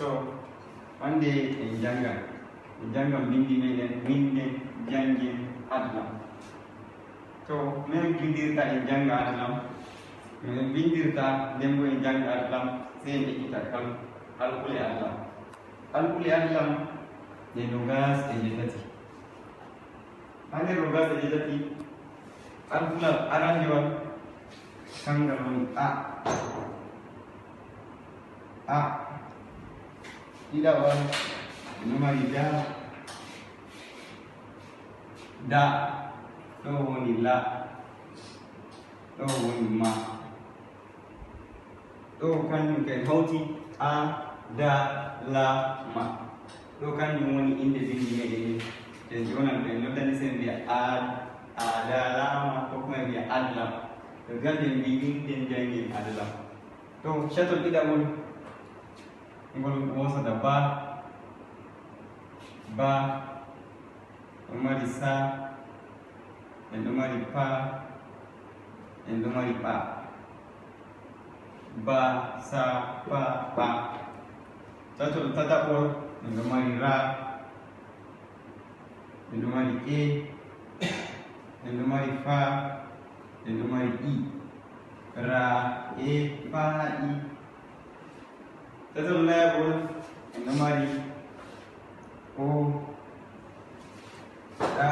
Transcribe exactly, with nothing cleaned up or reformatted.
To, hannde en njanngan, en njanngan binndi meɗen, winnde, jannge, adlam. To, no en winndirta en njannga adlam, no en winndirta nden boo en njannga adlam, sey en ekkita kal-, kalkule adlam. Kalkule adlam ɗe noogas e jeetati. Haa nder noogas e jeetati, kalkule arandeewal, kanngal woni a. A. Ɗiɗaɓal, no mari da. Da. Ɗo woni la. Ɗo woni ma. Ɗo kanjum kay hawti a, da, la, ma. Ɗo kanjum woni innde binndi meɗen ni. To en ƴownanto, en noddani sey en mbi'a a, a, da, la, ma, ko kuma en mbi'a adlam. To gande en mbi'i winnde, jannge, adlam. To, catol ɗiɗaɓol, ngol wosata ba, ba, ɗo mari sa, en ɗo mari pa, en ɗo mari ɓa. Ba, sa, pa, ɓa. Catol tataɓol, en ɗo mari ra, en ɗo mari e, en ɗo mari fa, en ɗo mari i. Ra, e, fa, i. Tatol nayaɓol, en ɗo mari o, ɗa,